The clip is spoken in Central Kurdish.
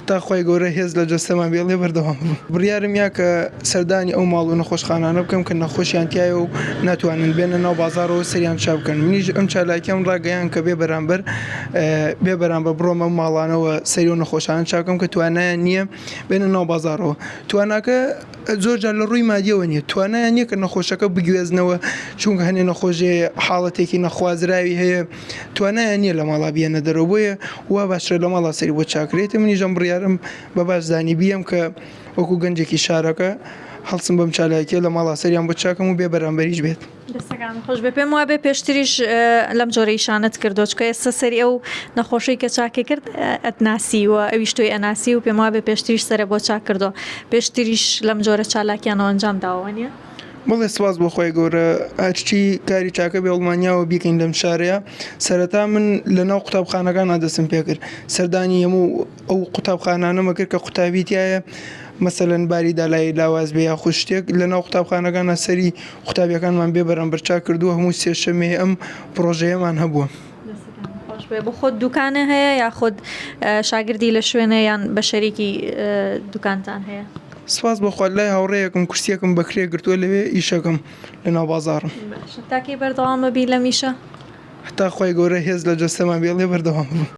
هەتا خوای گەورە هێز لە جەستەمان بێڵێ بەردەوام بم. بڕیارم یا کە سەردانی ئەو ماڵ و نەخۆشخانانە بکەم کە نەخۆشیان تیایە و ناتوانن بێنە ناو بازاڕەوە سەریان چاک بکەن. منیش ئەم چالاکیەم ڕاگەیاند کە بێ بەرامبەر بێ بەرامبەر بڕۆم ئەم ماڵانەوە سەری ئەو نەخۆشانە چاک بکەم کە توانایان نییە بێنە ناو بازاڕەوە. تواناکە زۆر جار لە ڕووی مادیەوە نییە، توانایان نییە کە نەخۆشەکە بگوێزنەوە، چونکە هەنێ نەخۆش هەیە حاڵەتێکی نەخوازراوی هەیە توانایان نییە لە ماڵا بیەنە دەرەوە بۆیە وا باشترە لە ماڵا سەری بۆ چاکرێت منیش ئەم بڕیارەم بە باش زانی بیەم کە وەکو گەنجێکی شارەکە هەڵسم بەم چالاکیە لە ماڵا سەریان بۆ چاکەم و بێ بەرامبەریش بێت. دەستەکانت خۆش بێ پێم وابێ پێشتریش لەم جۆرە ئیشانەت کردووە چونکە ئێستا سەری ئەو نەخۆشەی کە چاکی کرد ئەتناسی و ئەویش تۆی ئەناسی و پێم وابێ پێشتریش سەرە بۆ چاک کردووە پێشتریش لەم جۆرە چالاکیانەوە ئەنجام داوە وانیە؟ بەڵێ سپاس بۆ خوای گەورە هەرچی کاری چاکە بێ ئەڵمانیاوە بیکەین لەم شارەیە سەرەتا من لە ناو قوتابخانەکانا دەستم پێکرد سەردانی هەموو ئەو قوتابخانانەمە کرد کە قوتابی تایە مەسەلەن باری دالایی لاواز بێ یاخود شتێک لە ناو قوتابخانەکانا سەری قوتابیەکانمان بێ بەرامبەر چاک کردووە هەموو سێشەمێ ئەم پڕۆژەیەمان هەبووە. دەستەکانت خۆش بێ بۆ خۆت دوکانە هەیە یاخود شاگردی لە شوێنە یان بە شەریکی دوکانتان هەیە؟ سوپاس بۆ خوا لای هاوڕێیەکم کورسیەکم بە کرێ گرتووە لەوێ ئیشەکەم لە ناو بازاڕم. باشە تا کەی بەردەوام ئەبی لەم ئیشە؟ هەتا خوای گەورە هێز لە جەستەمان بێڵێ بەردەوام ئەبم.